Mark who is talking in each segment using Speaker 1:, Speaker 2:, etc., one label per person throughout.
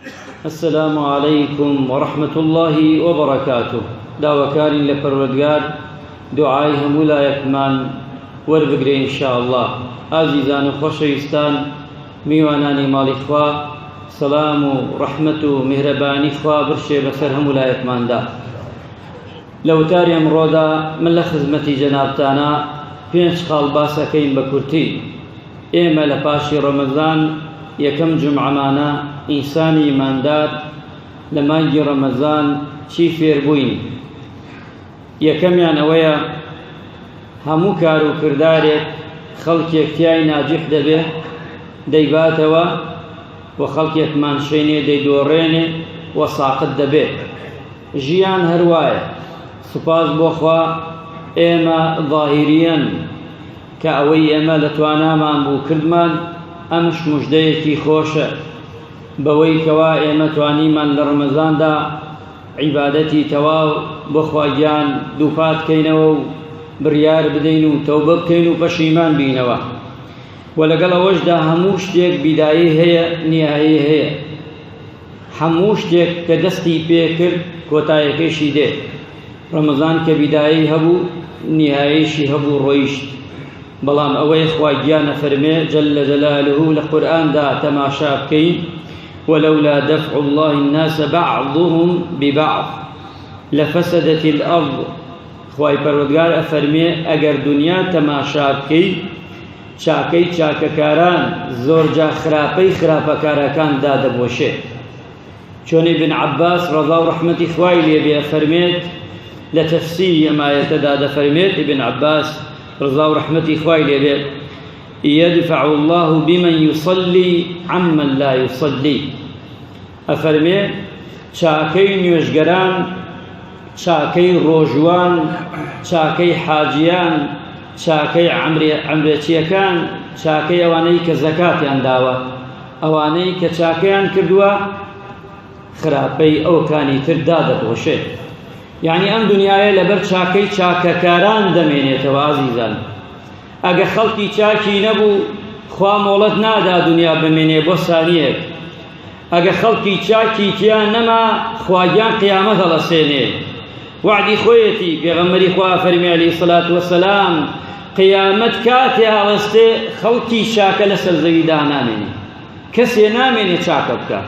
Speaker 1: السلام علیکم ورحمة اللە وبرکاته داواکارین لە پەروەردگار دوعای هەموو لایەکمان وەربگرێ ان شاء اللە ئازیزان و خۆشەویستان میوانانی ماڵی خوا سەلام و ڕەحمەت و میهرەبانی خوا برشێ بەسەر هەموو لایەکماندا لە وتاری ئەمڕۆدا من لە خزمەتی جەنابتانە پێنج خاڵ باس ئەکەین بە کورتی ئێمە لە پاشی ڕەمەزان یەکەم جومعەمانە ئینسانی ئیماندار لە مانگی ڕەمەزان چی فێربووین؟ یەکەمیان ئەوەیە هەموو کار و کردارێک خەڵکێک تیای ناجیح دەبێ دەیباتەوە و خەڵکێکمان شەینێ دەیدۆڕێنێ و ساقت دەبێ. ژیان هەر وایە. سوپاس بۆ خوا ئێمە ظاهیریەن کە ئەوەی ئێمە لە توانامان بوو کردمان، ئەمش موژدەیەکی خۆشە بەوەی کەوا ئێمە توانیمان لە ڕەمەزاندا عیبادەتی تەواو بۆ خوا گیان دووپات کەینەوە و بڕیار بدەین و تەوبە بکەین و پەشیمان بینەوە و لەگەڵ ئەوەشدا هەموو شتێک بیدایەی هەیە نیهایەی هەیە. هەموو شتێک کە دەستی پێ کرد کۆتایەکەیشی دێ. ڕەمەزان کە بیدایەی هەبوو نیهایەیشی هەبوو ڕۆیشت. بەڵام ئەوەی خوا گیان ئەفەرمێ جل جلاله لە قورئاندا تەماشا بکەین ولولا دفع الله الناس بعضهم ببعض لفسدت الأرض خوای پەروەردگار ئەفەرمێ ئەگەر دنیا تەماشا بکەی چاکەی چاکەکاران زۆرجا خراپەی خراپەکارەکان دادەپۆشێ. چۆن ئیبن عەباس ڕەزا و ڕەحمەتی خوای لێ بێ ئەفەرمێت لە تەفسیری ئەم ئایەتەدا دەفەرمێت ئیبن عەباس ڕەزا و ڕەحمەتی خوای لێ بێت يدفع الله بمن يصلي عمن لا يصلي ئەفەرمێ چاکەی نوێژگەران چاکەی ڕۆژوان چاکەی حاجیان چاکەی عەمرێچییەکان چاکەی ئەوانەی کە زەکاتیان داوە ئەوانەی کە چاکەیان کردووە خراپەی ئەوکانی تر دادەپۆشێت یعنی ئەم دنیاە لەبەر چاکەی چاکەکاران دەمێنێتەوە ئازیزان ئەگە خەڵکی چاکی نەبوو خوا مۆڵەت نادا دنیا بمێنێ بۆ سانیەک ئەگە خەڵکی چاکی تیا نەما خوا گیان قیامەت هەڵەسێنێ وەعدی خۆیەتی پێغەمبەری خوا فەرمی عەلەیهی سەلات وەسەلام قیامەت کاتێ هەڵەستێ خەڵکی چاکە لەسەر زەویدا نامێنێ کەسێ نامێنێ چاکە بکە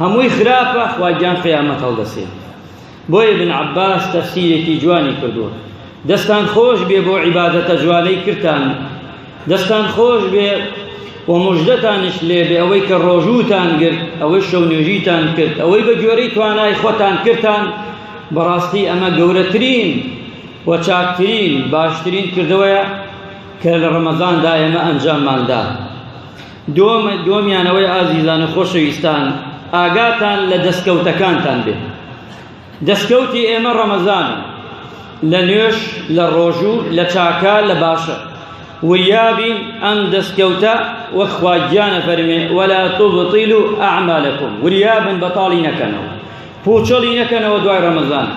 Speaker 1: هەمووی خراپە خوا گیان قیامەت هەڵدەسێ بۆیە ابن عباس تەفسیرێکی جوانی کردووە دەستان خۆش بێ بۆ عیبادەتە جوانەی کردتان دەستان خۆش بێ و مژدەتانش لێ بێ ئەوەی کە ڕۆژووتان گرت ئەوەی شەو نوێژیتان کرد ئەوەی بە گوێرەی توانای خۆتان کردتان بەڕاستی ئەمە گەورەترین و چاکترین باشترین کردەوەیە کە لە ڕەمەزاندا ئێمە ئەنجامماندا دووەمیان ئەوەی ئازیزان و خۆشەویستان ئاگاتان لە دەستکەوتەکانتان بێ دەستکەوتی ئێمە ڕەمەزانە لە نوێژ لە ڕۆژوو لە چاکە لە باشە وریابین ئەم دەستکەوتە وەک خوا گیان ئەفەرمێ ولا تبطلوا اعمالکم وریابن بەتاڵی نەکەنەوە پوچەڵی نەکەنەوە دوای ڕەمەزان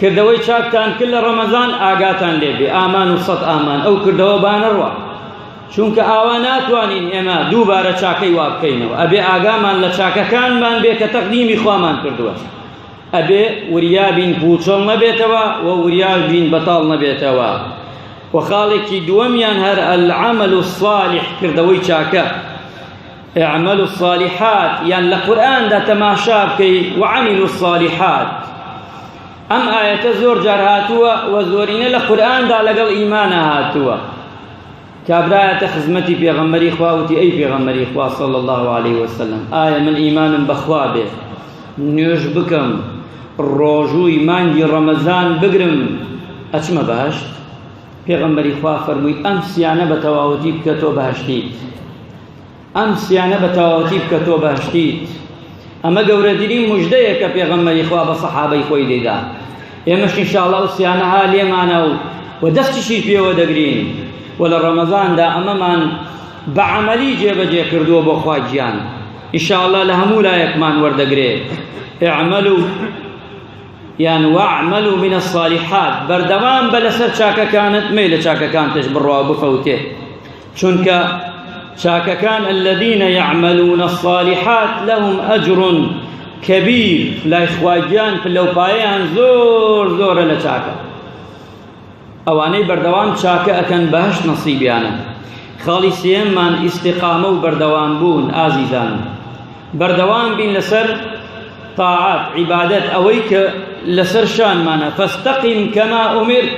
Speaker 1: کردەوەی چاکتان کرد لە ڕەمەزان ئاگاتان لێ بێ ئامان و سەد ئامان ئەو کردەوە با نەڕوا چونکە ئاوا ناتوانین ئێمە دووبارە چاکەی وا بکەینەوە ئەبێ ئاگامان لە چاکەکانمان بێ کە تەقدیمی خوامان کردووە ئەبێ وریا بین پوچەڵ نەبێتەوە و وریاش بین بەتاڵ نەبێتەوە و خاڵێکی دووەمیان هەر العمل الصالح کردەوەی چاکە اعملوا الصالحات یان لە قورئاندا تەماشا بکەی وعملوا الصالحات ئەم ئایەتە زۆر جار هاتووە و زۆرینە لە قورئاندا لەگەڵ ئیمانە هاتووە کابرایەتە خزمەتی پێغەمبەری خوا وتی ئەی پێغەمبەری خوا صلی الله علیه وسلم ئایا من ئیمانم بەخوا بێ نوێژ بکەم ڕۆژووی مانگی ڕەمەزان بگرم ئەچمە بەهەشت پێغەمبەری خوا فەرمووی ئەم سیانە بە تەواوەتی بکە تۆ بەهەشتیت ئەم سیانە بە تەواوەتی بکە تۆ بەهەشتیت ئەمە گەورەترین مژدەیە کە پێغەمبەری خوا بە سەحابەی خۆی دەیدا ئێمەش ئینشاءڵڵا ئەو سیانە ها لێمانە و و دەستیشی پێوە دەگرین و لە ڕەمەزاندا ئەمەمان بە عەمەلی جێبەجێ کردووە بۆ خوا گیان ئینشاءڵڵا لە هەموو لایەکمان وەردەگرێ اعملوا یان واعملوا من الصالحات بەردەوام بە لەسەر چاکەکانت مەی لە چاکەکانتش بڕوا و بفەوتێ چونکە چاکەکان الذين يعملون الصالحات لهم أجر. کەبیر لای خوا گیان پلە و پایەیان زۆر زۆرە لە چاکە. ئەوانەی بەردەوام چاکە ئەکەن بەهەشت نەسیبیانە. خاڵی سێیەممان ئیستیقامە و بەردەوام بوون ئازیزان بەردەوام بین لەسەر تاعات عیبادەت ئەوەی کە لەسەر شانمانە فاستقم کما ئومرت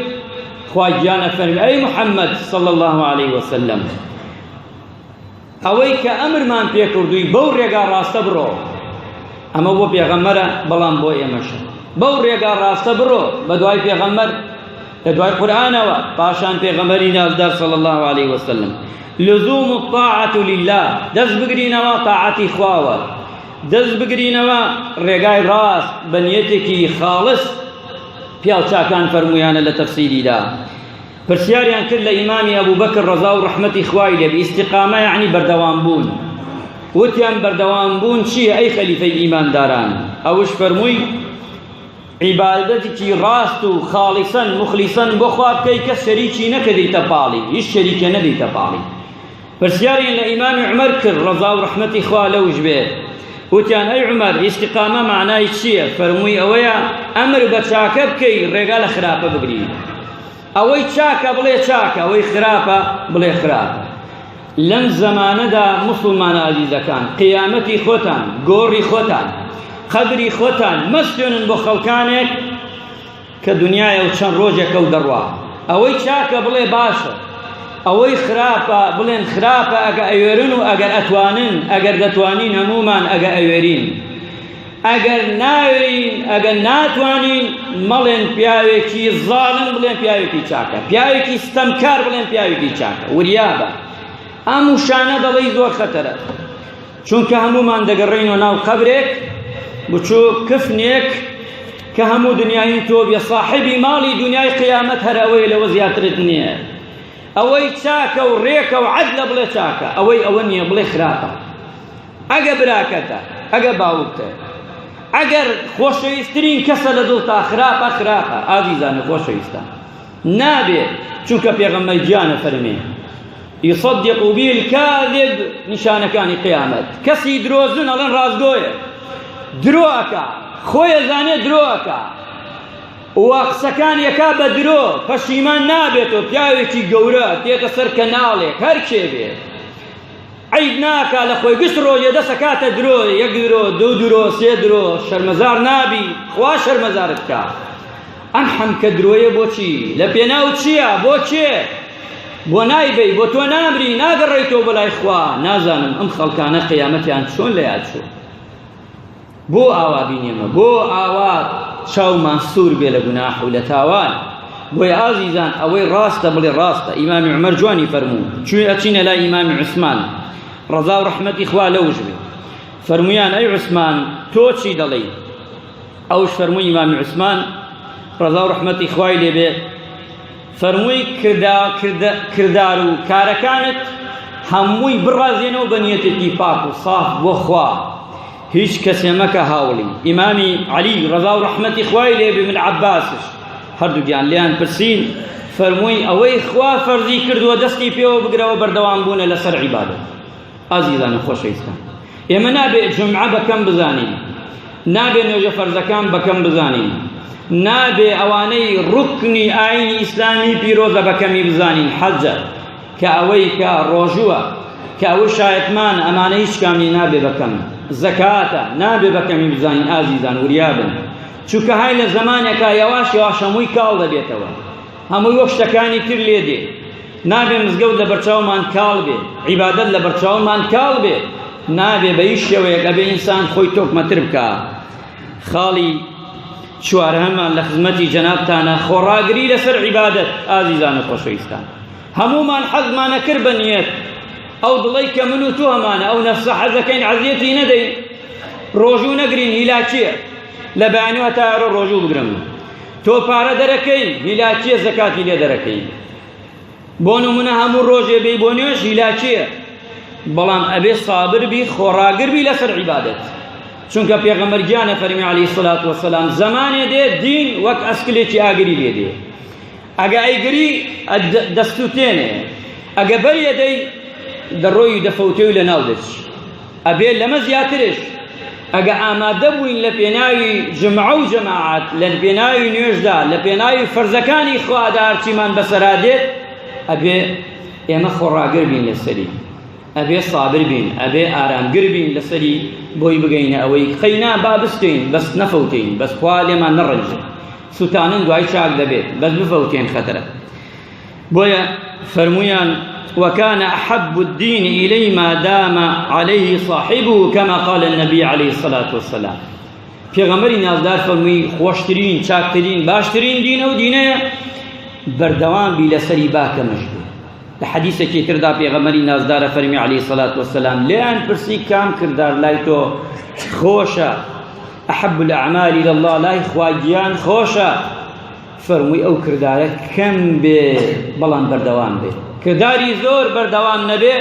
Speaker 1: خوا گیان ئەفەرمی ئەی محەممەد صلی الله علیه وسلم ئەوەی کە ئەمرمان پێکردووی بەو ڕێگا ڕاستە بڕۆ. ئەمە بۆ پێغەمبەرە بەڵام بۆ ئێمەشە. بەو ڕێگا ڕاستە بڕۆ بە دوای پێغەمبەر لە دوای قورئانەوە پاشان پێغەمبەری نازدار صلی الله علیه وسلم. لزوم الطاعة لله دەست بگرینەوە تاعەتی خواوە دەست بگرینەوە ڕێگای ڕاست بە نیەتێکی خاڵس پیاو چاکان فەرموویانە لە تەفسیریدا پرسیاریان کرد لە ئیمامی ئەبوبەکر ڕەزا و ڕەحمەتی خوای لێ بێ ئیستیقامە یەعنی بەردەوام بوون وتیان بەردەوام بوون چییە ئەی خەلیفەی ئیمانداران ئەوش فەرمووی عیبادەتێکی ڕاست و خاڵیسەن مخلیسەن بۆ خوا بکەی کەس شەریکی نەکەدەیتە پاڵی هیچ شەریکە نەدەیتە پاڵی پرسیاریان لە ئیمامی عومەر کرد ڕەزا و ڕەحمەتی خوا لەوش بێ وتیان ئەی عومەر ئیستیقامە معنای چییە فەرمووی ئەوەیە ئەمر بە چاکە بکەی ڕێگا لە خراپە بگری ئەوەی چاکە بڵێ چاکە ئەوەی خراپە بڵێ خراپە لەم زەمانەدا موسڵمانە ئازیزەکان قیامەتی خۆتان گۆڕی خۆتان قەبری خۆتان مەستێنن بۆ خەڵکانێک کە دنیایە و چەند ڕۆژێکە و دەڕوا. ئەوەی چاکە بڵێ باشە، ئەوەی خراپە بڵێن خراپە ئەگە ئەوێرن و ئەگەر ئەتوانن، ئەگەر دەتوانین هەموومان ئەگە ئەوێرین. ئەگەر ناوێرین، ئەگەر ناتوانین مەڵێن پیاوێکی زاڵم بڵێن پیاوێکی چاکە، پیاوێکی ستەمکار بڵێن پیاوێکی چاکە. وریابە. ئەم وشانە دەڵێی زۆر خەتەرە. چونکە هەموومان دەگەڕێینەوە ناو قەبرێک بچووک کفنێک کە هەموو دنیای تۆ بێ ساحێبی ماڵی دنیای قیامەت هەر ئەوەیە لەوە زیاترت نییە ئەوەی چاکە و ڕێکە و عەدلە بڵێ چاکە ئەوەی ئەوە نییە بڵێ خراپە ئەگە براکەتە ئەگە باوکتە ئەگەر خۆشەویستترین کەسە لە دڵتا خراپە خراپە ئازیزانە خۆشەویستان نابێ چونکە پێغەمبەر گیانە فەرمێ یصدق به الكاذب نیشانەکانی قیامەت کەسی درۆزن ئەڵێن ڕاستگۆیە درۆ ئەکا خۆی ئەزانێ درۆ ئەکا و قسەکان یەکا بە درۆ پەشیمان نابێتەوە پیاوێکی گەورە دێتە سەر کەناڵێک هەر کێ بێ عەیب ناکا لە خۆی گشت ڕۆژێ دەست ئەکاتە درۆ یەک درۆ دوو درۆ سێ درۆ شەرمەزار نابی خوا شەرمەزارت کا ئەم حەمکە درۆیە بۆچی لە پێناو چییە بۆ کێ بۆ نایبەی بۆ تۆ نامری ناگەڕێیتەوە بۆ لای خوا نازانم ئەم خەڵکانە قیامەتیان چۆن لە یاد چوو بۆ ئاوا بین ئێمە بۆ ئاوا چاومان سوور بێ لە گوناح و لە تاوان بۆیە ئازیزان ئەوەی ڕاستە بڵێ ڕاستە ئیمامی عومەر جوانی فەرموو چوی ئەچینە لای ئیمامی عوسمان ڕەزا و ڕەحمەتی خوا لەوش بێ فەرموویان ئەی عوسمان تۆ چی دەڵێی ئەوش فەرمووی ئیمامی عوسمان ڕەزا و ڕەحمەتی خوای لێ بێ فەرمووی کردار و کارەکانت هەمووی بڕازێنەوە بە نیەتێکی پاک و ساف بۆ خوا هیچ کەسێ مەکە هاوڵی ئیمامی عەلی ڕەزا و ڕەحمەتی خوای لێ بێ من عەباسش هەردووکیان لێیان پرسین فەرمووی ئەوەی خوا فەرزی کردووە دەستی پێوە بگرەوە بەردەوام بوونە لەسەر عیبادەت ئازیزان و خۆشەویستان ئێمە نابێ جومعە بە کەم بزانین نابێ نوێژە فەرزەکان بە کەم بزانین نابێ ئەوانەی ڕوکنی ئاینی ئیسلامی پیرۆزە بە کەمی بزانین حەجە کە ئەوەی کە ڕۆژووە کە ئەوەی شایەتمان ئەمانە هیچ کامی نابێ بە کەم زەکاتە نابێ بە کەمی بزانین ئازیزان وریابن چونکە های لە زەمانێکا یەواش یەواش هەمووی کاڵ دەبێتەوە هەمووی وەک شتەکانی تر لێ دێ نابێ مزگەوت لەبەرچاومان کاڵ بێ عیبادەت لەبەرچاومان کاڵ بێ نابێ بە هیچ شێوەیەک ئەبێ ئینسان خۆی تۆکمەتر بکا خاڵی چوارهەمان لە خزمەتی جەنابتانە خۆڕاگری لەسەر عیبادەت ئازیزان و خۆشەویستان هەموومان حەزمانە کرد بە نیەت ئەو دڵەی کە من و تۆ هەمانە ئەو نەفسە حەزەکەین عەزیەتی نەدەین ڕۆژوو نەگرین هیلاکیە لە بەیانیوە تا ئێرە ڕۆژوو بگرم تۆ پارە دەرەکەی هیلاکیە زەکاتی لێ دەرەکەی بۆ نمونە هەموو ڕۆژێ بێی بۆ نوێژ هیلاکیە بەڵام ئەبێ سابر بی خۆڕاگر بی لەسەر عیبادەت چونکە پێغەمبەر گیانە فەرمی عەلەیهی سڵات وەسەلام زەمانێ دێ دین وەک ئەسکلێکی ئاگری لێ دێ ئەگە ئەیگری دەستوتێنێ ئەگە بەریەدەی دەڕۆی و دەفەوتێ و لەناو دەچی ئەبێ لەمە زیاترش. ئەگە ئامادە بووین لە پێناوی جمعە و جەماعەت لە پێناوی نوێژدا لە پێناوی فەرزەکانی خوادا هەرچیمان بەسەرا دێت ئەبێ ئێمە خۆڕاگر بین لەسەری ئەبێ سابر بین ئەبێ ئارامگر بین لەسەری بۆی بگەینە ئەوەی قەینا با بستین بەس نەفەوتین بەس خوا لێمان نەڕەنجێ سوتانن دوای چاک دەبێت بەس بفەوتێن خەتەرە بۆیە فەرموویان وكان أحب الدين إلي ما دام عليه صاحبه كما قال النبي عليه الصلاة والسلام پێغەمبەری نازدار فەرمووی خۆشترین چاکترین باشترین دین ئەو دینەیە بەردەوام بی لەسەری با کەمش بێ لە حەدیسێکی تردا پێغەمبەری نازدارە فەرمی عەلەیهی سەلات وەسەلام لێیان پرسی کام کردار لای تۆ خۆشە أحب الأعمال إلى الله لای خوا گیان خۆشە فەرمووی ئەو کردارە کەم بێ بەڵام بەردەوام بێ کرداری زۆر بەردەوام نەبێ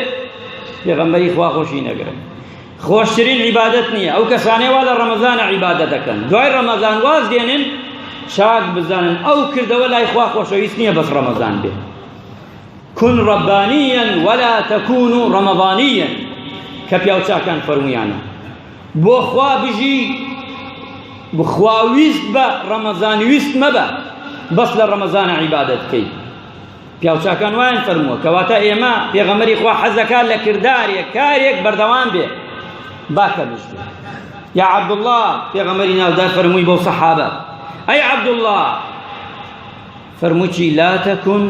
Speaker 1: پێغەمبەری خوا خۆشی نەگرن خۆشترین عیبادەت نییە ئەو کەسانەی وا لە ڕەمەزانە عیبادەت دەکەن دوای ڕەمەزان واز دێنن چاک بزانن ئەو کردەوە لای خوا خۆشەویست نییە بەس ڕەمەزان بێ كن ربانيا ولا تكونوا رمضانيا کە پیاوچاکان فەرموویانە بۆ خوا بژی بخوا ویست بە ڕەمەزان ویست مەبە بەس لە ڕەمەزانە عیبادەت بکەی پیاوچاکان وایان فەرمووە کەواتە ئێمە پێغەمبەری خوا حەزەکات لە کردارێک کارێک بەردەوام بێ با کەمیش بێ یا عەبدوڵڵا پێغەمبەری ناودار فەرمووی بۆ سەحابە ئەی عەبدوڵڵا فەرمووی لا تەکون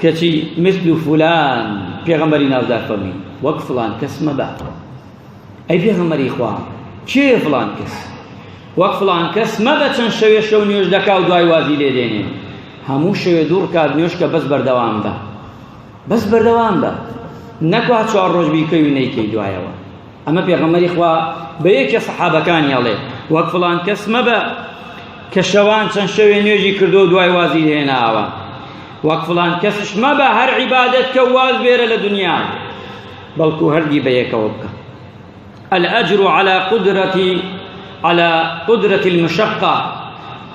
Speaker 1: کەچی مثل فلان پێغەمبەری ناودار فەرمووی وەک فلان کەس مەبە ئەی پێغەمبەری خوا کێیە فڵان کەس وەک فڵان کەس مەبە چەند شەوێ شەو نوێژ دەکا و دوای وازی لێ دێنێ هەموو شەوێ دوو ڕکات نوێژکە بەس بەردەوام بە بەس بەردەوام بە نەکوا چوار ڕۆژ بیکەی و نەیکەی دوایەوە ئەمە پێغەمبەری خوا بە یەکێ سەحابەکانی ئەڵێ وەک فڵان کەس مەبە کە شەوان چەند شەوێ نوێژی کردو و دوای وازی هێناوە وەک فڵان کەسش مەبە هەر عیبادەت کە واز بێرە لە دنیا بەڵکو هەردی بەیەکەوە بکە الأجر على قدرة على قدرة المشقة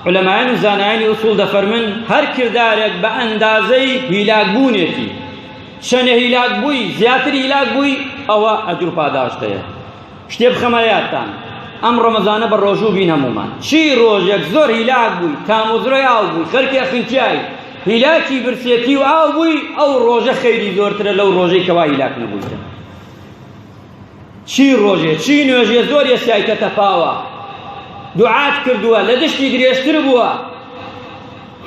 Speaker 1: علمایان و زانایانی ئوسوڵ دەفەرمن هەر کردارێک بە ئەندازەی هیلاک بوونێتی چەنە هیلاک بووی زیاتر هیلاک بووی ئەوە ئەجر و پاداشت هەیە شتێ بخەمە یادتان ئەم ڕەمەزانە بە ڕۆژوو بین هەموومان چی ڕۆژێک زۆر هیلاک بووی تاموزرۆی ئاو بووی خەرکی ئەخنکیای هیلاکی برسێتی و ئاو بووی ئەو ڕۆژە خەیری زۆرترە لەو ڕۆژەی کەوا هیلاک نەبوویتە چی ڕۆژێ چی نوێژێ زۆر یەسیایتە تەپاوە دوعات کردووە لە دشتی درێژتر بووە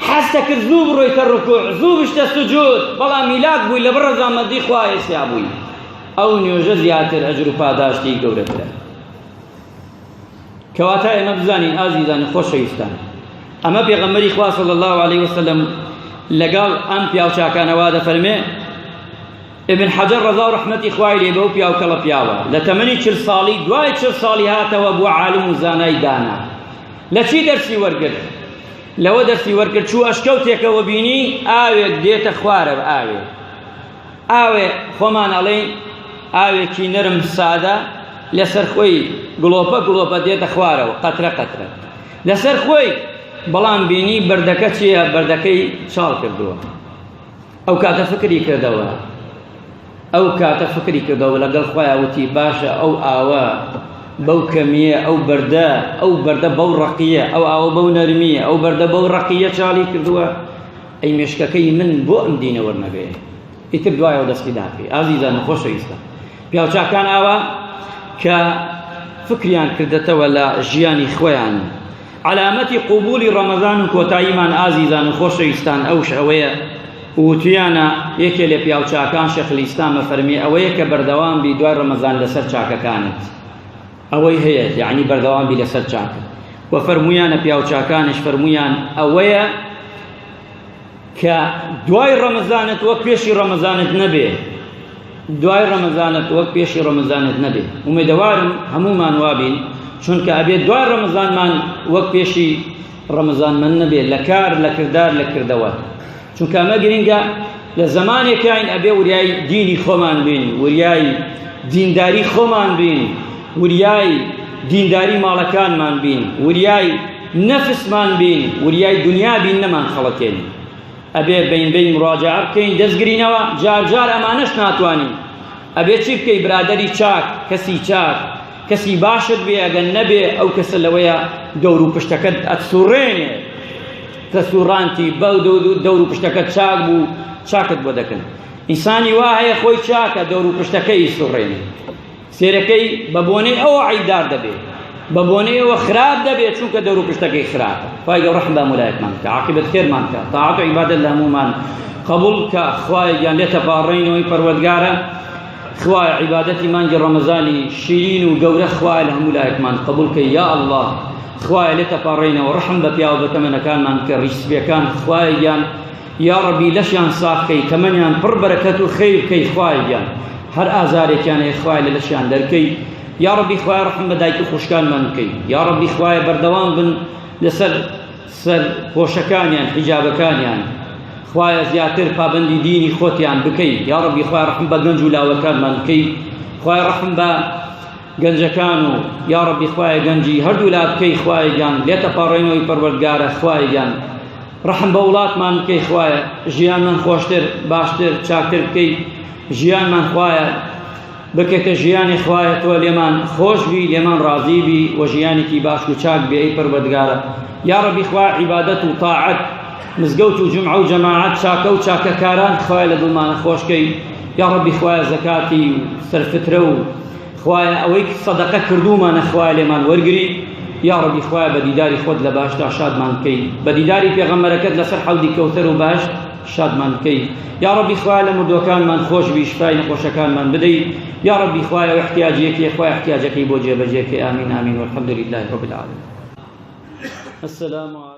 Speaker 1: حەزتە کرد زوو بڕۆیتە ڕکوع زوو بشتە سجود بەڵام هیلاک بووی لەبەر ڕەزامەندی خوا یەسیا بووی ئەو نوێژە زیاتر ئەجر و پاداشتی گەورەترە کەواتە ئێمە بزانین ئازیزانی خۆشەویستان ئەمە پێغەمبەری خوا صلی الله علیه وسلم لەگەڵ ئەم پیاوچاکانە وا دەفەرمێ ابن حەجەر ڕەزا و ڕەحمەتی خوای لێ بەو پیاو کەڵە پیاوە لە تەمەنی چل ساڵی دوای چل ساڵی هاتەوە بووە عالم و زانای دانا لە چی دەرسی وەرگرت لەوە دەرسی وەرگرت چوو ئەشکەوتێکەوە بینی ئاوێک دێتە خوارە ئاوێ ئاوێ خۆمان ئەڵێین ئاوێکی نەرم سادە لەسەر خۆی گڵۆپە گڵۆپە دێتە خوارەوە قەترە قەترە لەسەر خۆی بەڵام بینی بەردەکە چییە بەردەکەی چاڵ کردووە ئەو کاتە فکری کردەوە ئەو کاتە فکری کردەوە لەگەڵ خۆیان وتی باشە ئەو ئاوە بەو کەمیە ئەو بەردە ئەو بەردە بەو ڕقیە ئەو ئاوە بەو نەرمیە ئەو بەردە بەو ڕقیە چاڵی کردووە ئەی مێشکەکەی من بۆ ئەم دینە وەرنەگەیە ئیتر دوایەوە دەستی داکەی ئازیزان و خۆشەویستان پیاوچاکان ئاوا کە فکریان کردەتەوە لە ژیانی خۆیان علامەتی قوبولی ڕەمەزان و کۆتاییمان ئازیزان و خۆشەویستان ئەوش ئەوەیە وتویانە یەکێ لە پیاوچاکان شێخ ئیسلامە فەرمی ئەوەیە کە بەردەوام بی دوای ڕەمەزان لەسەر چاکەکانت ئەوەی هەیە یعنی بەردەوام بی لەسەر چاکە و فەرموویانە پیاوچاکانش فەرموویان ئەوەیە کە دوای ڕەمەزانت وەک پێشی ڕەمەزانت نەبێ دوای ڕەمەزانت وەک پێشی ڕەمەزانت نەبێ ئومێدەوارم هەموومان وابین چونکە ئەبێت دوای ڕەمەزانمان وەک پێشی ڕەمەزانمان نەبێت لە کار لە کردار لە کردەوە چونکە ئەمە گرنگە لە زەمانێکاین ئەبێ وریای دینی خۆمان بین وریای دینداری خۆمان بین وریای دینداری ماڵەکانمان بین وریای نەفسمان بین وریای دنیا بین نەمان خەڵەتێن ئەبێ بین بین مراجعە بکەین دەستگرینەوە جار جار ئەمانەش ناتوانین ئەبێ چی بکەی برادری چاک کەسی چاک. کەسی باشت بێ ئەگەر نەبێ ئەو کەسە لەوەیە دەور و پشتەکەت ئەتسوڕێنێ کە سوڕانتی بەو دەور و پشتەکەت چاک بوو چاکت بۆ دەکەن ئینسانی وا هەیە خۆی چاکە دەور و پشتەکەی سوڕێنێ سێرەکەی بە بۆنەی ئەوە عەیبدار دەبێ بە بۆنەی ئەوە خراپ دەبێت چونکە دەور و پشتەکەی خراپە خوای گەورە ڕەحم بە هەموو لایەکمان بکە عاقبەت خێرمان بکە تاعەت و عیبادەت لە هەموومان قبوڵ بکە خوایە گیان لێتە پاڕێینەوەی پەروەردگارە خوایە عیبادەتی مانگی ڕەمەزانی شیرین و گەورە خوایە لە هەموو لایەکمان قبوڵ کەی یا ئەڵڵا خوایە لێتە پاڕێینەوە ڕەحم بە پیاوە بەتەمەنەکانمان بکە ڕیش سپیەکان خوایە گیان یاڕەبی لەشیان ساغ کەی تەمەنیان پڕ بەرەکەت و خەیر بکەی خوایە گیان هەر ئازارێکیان هەیە خوایە لە لەشیان دەرکەی یاڕەبی خوایە ڕەحم بە دایک و خوشکانمان بکەی یاڕەبی خوایە بەردەوام بن لەسەر سەر پۆشەکانیان حیجابەکانیان خوایە زیاتر پابەندی دینی خۆتیان بکەی یاڕەبی خوایە ڕەحم بە گەنج و لاوەکانمان بکەی خوایە ڕەحم بە گەنجەکان و یاڕەبی خوایە گەنجی هەردوو لا بکەی خوایە گیان لێتە پاڕێنەوەی پەروەردگارە خوایە گیان ڕەحم بە وڵاتمان بکەی خوایە ژیانمان خۆشتر باشتر چاکتر بکەی ژیانمان خوایە بکەیتە ژیانی خوایە تۆ لێمان خۆش بی لێمان ڕازی بی و ژیانێکی باش و چاک بێ ئەی پەروەردگارە یاڕەبی خوا عیبادەت و تاعەت مزگەوت و جومعە و جەماعەت چاکە و چاکەکاران خوایە لە دڵمانە خۆشکەی یاڕەبی خوایە زەکاتی و سەرفترە و خوایە ئەوەی سەدەقە کردوومانە خوایە لێمان وەرگری یاڕەبی خوایە بە دیداری خۆت لە باشدا شادمان بکەی بە دیداری پێغەمبەرەکەت لەسەر حەودی کەوتەر و باش شادمان بکەی یاڕەبی خوایە لە مردووەکانمان خۆش بی شفای نەخۆشەکانمان بدەی یاڕەبی خوایە ئەو احتیاجیەکی خوایە احتیاجەکەی بۆ جێبەجێ کەی ئامین ئامین والحمد لله رب العالمین السلام علیکم.